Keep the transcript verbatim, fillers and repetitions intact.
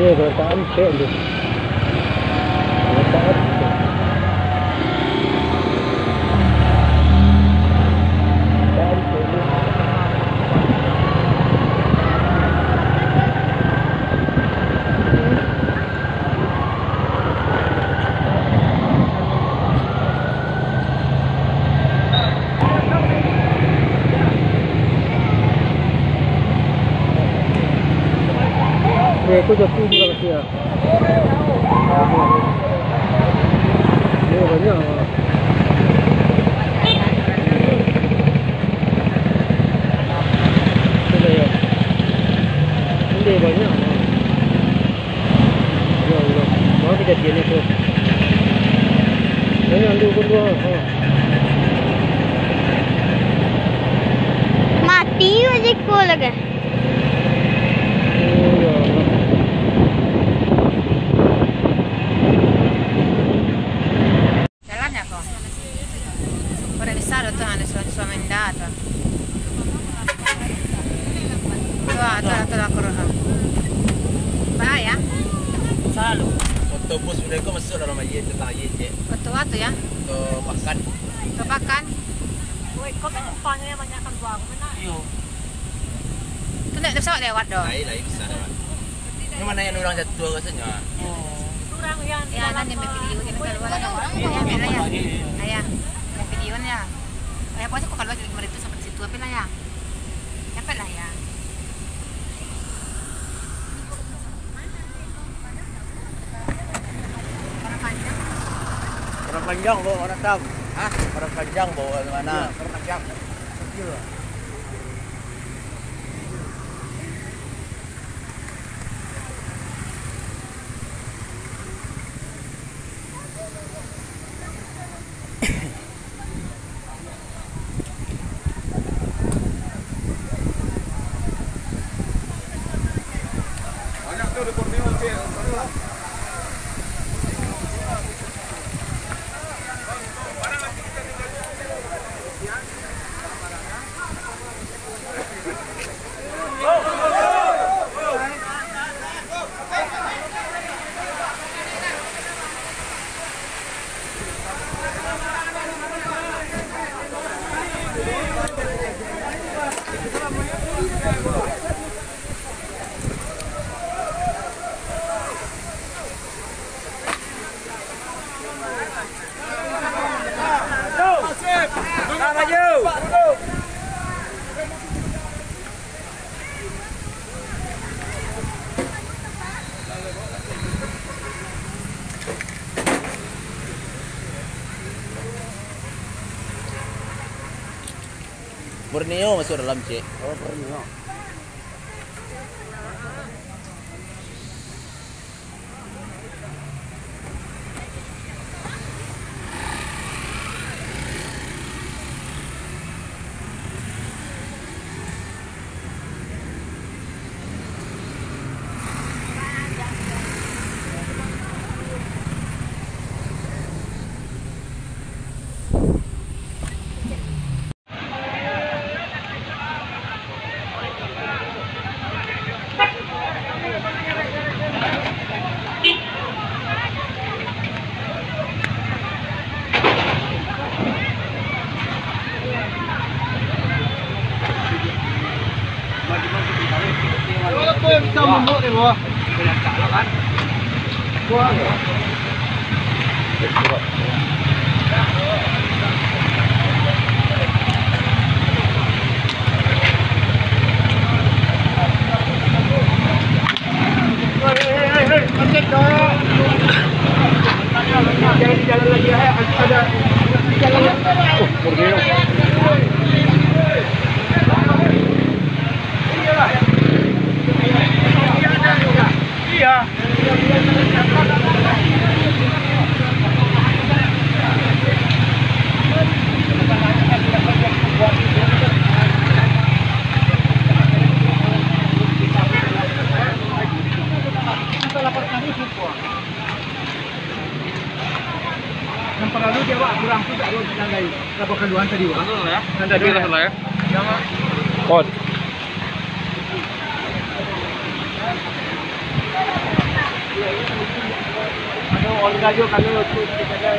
Ni, kalau tak ampek tu. Kalau tak ampek. Tak ampek ni. Eh, kau jatuh juga kaki ah. Ni banyak ah. Ni banyak ah. Ya Allah, mau kejadian itu. Banyak tu pun tu ah. Ha. Mati aja ko lagi. Oh, ya Allah. Jalan ya, ko? Ko ndak bisa doh tu, anu, suami, suami ndak tu. Tu ah, tu ah, tu ah, ko roh. Bahaya. Salah. Otobus mereka masuk dalam aia, tentang aia, cek. Oto tu ya? Oto pakan. Oto pakan. Woi, kau penumpangnya banyak keluar, mana? Iyo. Tu naik pesawat lewat doh. Lain, lain bisa lewat. Ini mana yang orang jatuh rasanya? Oh. Orang yang ya, dalam, nanti ambil video, ini keluar. Iya, iya, iya. Ayah, ambil video ni ya. Ayah, pokoknya kok kalau lagi kemarin tu sampai di situ, apa lah ya? Sampai lah ya. Padang Panjang bawa warna hitam. Hah? Padang Panjang bawa warna mana? Iya, Padang Panjang. Kecil lah. Borneo masuk dalam, cek. Oh, Borneo. Nan paralu di awak kurang tu tak ada nan lain. Laporkan duluan tadi, Wak. Langsung lah, ya. Nan tadi, Langsung lah, ya. Jangan. Kot. Warga juga kami untuk di sana.